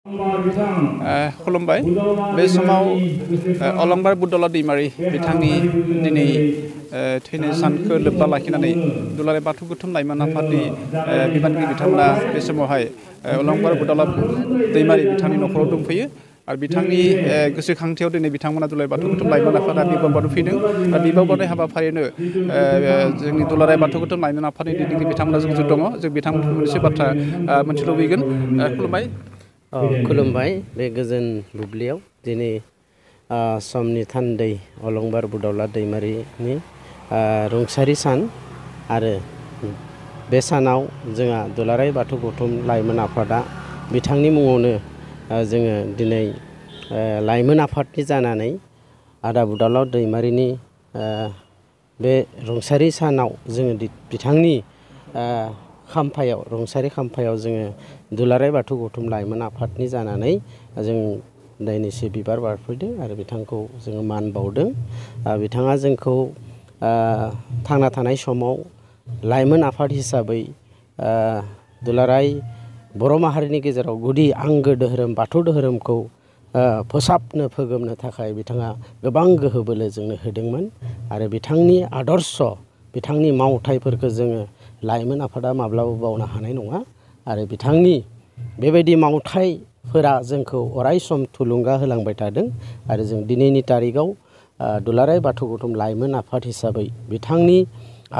खुलुमबाय बे समाव अलंबार बुदला दैमारि बिथांनि दिनै थैनाय सानखौ लोब्बा लाखिनानै दुलाराय बाथौ गौथुम लाइमोन आफादनि बिबानगिरि बिथांमोना बे समावहाय अलंबार बुदला दैमारि बिथांनि न'खराव दंफैयो आरो बिथांनि गोसोखांथियाव दिनै बिथांमोना दुलाराय बाथौ गौथुम लाइमोन आफादा बिबार बावनो फैदों आरो बिबार बावनाय हाबाफारिनो जोंनि दुलाराय बाथौ गौथुम लाइमोन आफादनि दैदेनगिरि बिथांमोना जों दङ जों बिथांमोनखौ मोनसे बाथ्रा मोनथिनो लुबैगोन खुलुमबाय। खुलुमबाय बे गोजोन बुब्लियाव दिनै समनि थान्दै अलंबार बुदावला दैमारिनि रुंसारि सान आरो बे सानाव जोंहा दुलाराय बाथौ गौथुम लाइमोन आफादा बिथांनि मुङावनो जोङो दिनै लाइमोन आफादनि जानानै आदा बुदावला दैमारिनि बे रुंसारि सानाव जोङो बिथांनि खाम्फायाव रुंसारि खाम्फायाव जोङो दुलाराय बाथौ गौथुम लाइमोन आफादनि जानानै जों दायनैसो बिबार बारफैदों आरो बिथांखौ जोङो मान बावदों। बिथाङा जोंखौ थांना थानाय समाव लाइमोन आफाद हिसाबै दुलाराय बर' माहारिनि गेजेराव गुदि आंगो धोरोम बाथौ धोरोमखौ फोसाबनो फोगोमनो थाखाय बिथाङा गोबां गोहो बोलो जोंनो होदोंमोन आरो बिथांनि आदर्श बिथांनि मावथाइफोरखौ जोङो लाइमोन आफादा माब्लाबा बावनो हानाय नङा आरो बिथांनि बेबायदि मावथाइफोरा जोंखौ अराय सम थुलुंगा होलांबाय थादों आरो जों दिनैनि तारिखाव दुलाराय बाथौ गौथुम लाइमोन आफाद हिसाबै बिथांनि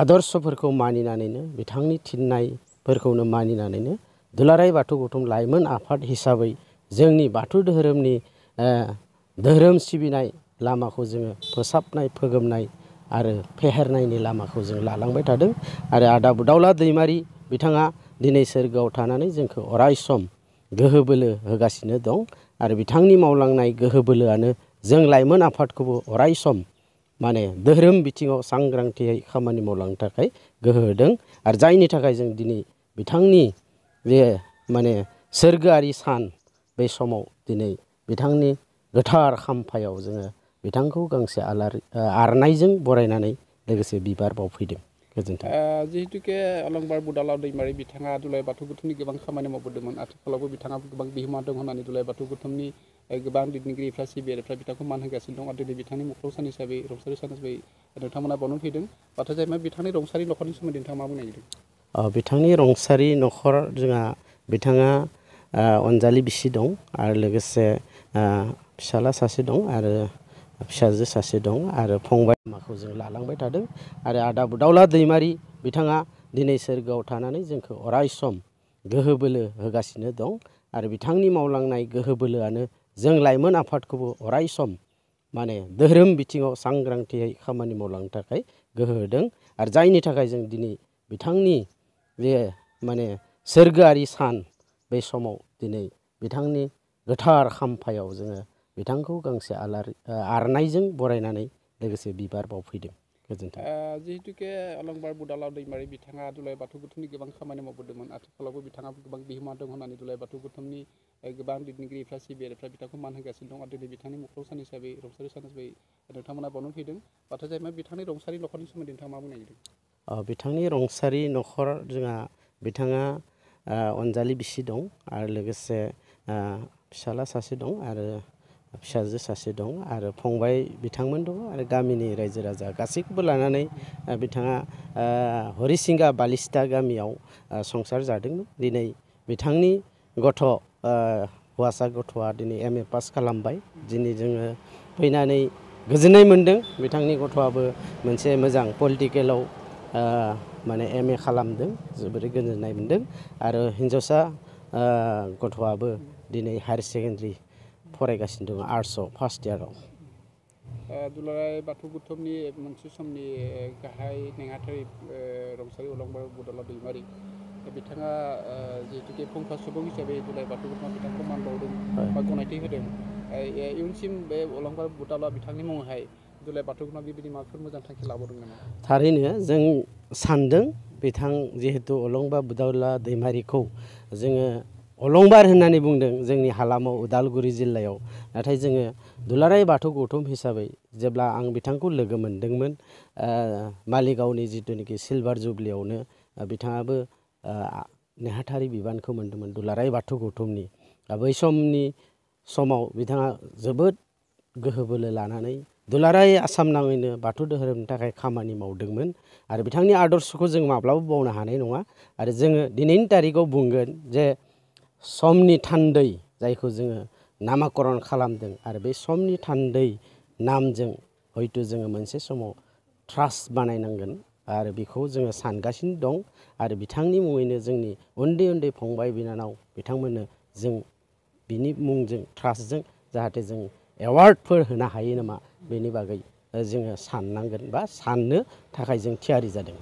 आदर्शफोरखौ मानिनानैनो बिथांनि थिननायफोरखौनो मानिनानैनो दुलाराय बाथौ गौथुम लाइमोन आफाद हिसाबै जोंनि बाथौ धोरोमनि धोरोम सिबिनाय लामाखौ जोङो फोसाबनाय फोगोमनाय आरो फेहेरनायनि लामाखौ जों लालांबाय थादों आरो आदा बुदावला दैमारि बिथाङा दिनै सोरगोआव थानानै जोंखौ अराय सम गोहो बोलो होगासिनो दं आरो बिथांनि मावलांनाय गोहो बोलोआनो जों लाइमोन आफादखौबो अराय सम माने धोरोम बिथिङाव सांग्रांथियै खामानि मावलांनो थाखाय गोहो होदों आरो जायनि थाखाय जों दिनै बिथांनि बे माने सोरगोआरि सान बे समाव दिनै बिथांनि गोथार खाम्फायाव जोङो बिथांखौ गांसे आरनायजों बरायनानै लोगोसे बिबार बावफैदों। गोजोन्थों। जिहेतुके अलंबार बुदाला दैमारि बिथाङा दुलाराय बाथौ गौथुमनि गोबां खामानि मावबोदोंमोन आथिखालावबो बिथाङा गोबां बिहोमा दं होननानै दुलाराय बाथौ गौथुमनि गोबां दैदेनगिरिफ्रा सिबियारिफ्रा बिथांखौ मान होगासिनो दं आरो दिनै बिथांनि मुंख्लं सान हिसाबै रुंसारि सान हिसाबै नोंथांमोना बावनो फैदों बाथौ जाहैबाय बिथांनि रुंसारि न'खरनि सोमोन्दै नोंथाङा मा बुंनो नागिरदों? बिथांनि रुंसारि न'खर जोंहा बिथाङा अनजालि बिसि दं आरो लोगोसे फिसाला सासे दं आरो फिसाजो सासे दं आरो फंबाय माखौ जों लालांबाय थादों आरो आदा बुदावला दैमारि बिथाङा दिनै सोरगोआव थानानै जोंखौ अराय सम गोहो बोलो होगासिनो दं आरो बिथांनि मावलांनाय गोहो बोलोआनो जों लाइमोन आफादखौबो अराय सम माने धोरोम बिथिङाव सांग्रांथियै खामानि मावलांनो थाखाय गोहो होदों आरो जायनि थाखाय जों दिनै बिथांनि बे माने सोरगोआरि सान बे समाव दिनै बिथांनि गोथार खाम्फायाव जोङो बिथांखौ गांसे आरनायजों बरायनानै लोगोसे बिबार बावफैदों। गोजोन्थों। जिहेतुके अलंबार बुदाला दैमारि बिथाङा दुलाराय बाथौ गौथुमनि गोबां खामानि मावबोदोंमोन आथिखालावबो बिथाङा गोबां बिहोमा दं होननानै दुलाराय बाथौ गौथुमनि गोबां दैदेनगिरिफ्रा सिबियारिफ्रा बिथांखौ मान होगासिनो दं आरो दिनै बिथांनि मुंख्लं सान हिसाबै रुंसारि सान हिसाबै नोंथांमोना बावनो फैदों बाथौ जाहैबाय बिथांनि रुंसारि न'खरनि सोमोन्दै नोंथाङा मा बुंनो नागिरदों? बिथांनि रुंसारि न'खर जोंहा बिथाङा अनजालि बिसि दं आरो लोगोसे फिसाला सासे दं आरो फिसाजो सासे दं आरो फंबाय बिथांमोन दङ आरो गामिनि रायजो राजा गासैखौबो लानानै बिथाङा हरिसिंगा बालिस्ता गामियाव संसार जादोंमोन। दिनै बिथांनि गथ' हौवासा गथ'आ दिनै MA पास खालामबाय दिनै जोङो फैनानै गोजोननाय मोन्दों बिथांनि गथ'आबो मोनसे मोजां पलिटिकेलाव माने MA खालामदों जोबोरै गोजोननाय मोन्दों आरो हिन्जावसा गथ'आबो दिनै हायार सेकेन्डारि फरायगासिनो दङ आर्ट्सआव फार्स्ट इयाराव। दुलाराय बाथौ गौथुमनि मोनसे समनि गाहाय नेहाथारि रुंसारि अलंबार बुदाला दैमारि बिथाङा जिहेतुके फंफा सुबुं हिसाबै दुलाराय बाथौ गौथुमा बिथांखौ मान बावदों बा गनायथि होदों इयुनसिम बे अलंबार बुदाला बिथांनि मुङैहाय दुलाराय बाथौ गौथुमा बेबायदि माबाफोर मोजां थांखि लाबावदों नामा? थारैनो जों सानदों बिथां जिहेतु अलंबार बुदावला दैमारिखौ जोङो अलंबार होननानै बुंदों जोंनि हालामाव उदालगुरि जिल्लायाव नाथाय जोङो दुलाराय बाथौ गौथुम हिसाबै जेब्ला आं बिथांखौ लोगो मोनदोंमोन मालिगावनि जिथुनिखि सिलभार जुबलियावनो बिथाङाबो नेहाथारि बिबानखौ मोन्दोंमोन दुलाराय बाथौ गौथुमनि बै समाव बिथाङा जोबोद गोहो बोलो लानानै दुलाराय आसाम नाङैनो बाथौ धोरोमनि थाखाय खामानि मावदोंमोन आरो बिथांनि आदर्शखौ जों माब्लाबा बावनो हानाय नङा आरो जोङो दिनैनि तारिखाव बुंगोन जे समनि थान्दै जायखौ जोङो नामाकरन खालामदों आरो बे समनि थान्दै नामजों हयथ' जोङो मोनसे समाव ट्रास्ट बानायनांगोन आरो बेखौ जोङो सानगासिनो दं आरो बिथांनि मुङैनो जोंनि उन्दै उन्दै फंबाय बिनानाव बिथांमोननो जों बिनि मुंजों ट्रास्टजों जाहाथे जों एवार्डफोर होनो हायो नामा बेनि बागै जोङो साननांगोन बा साननो थाखाय जों थियारि जादों।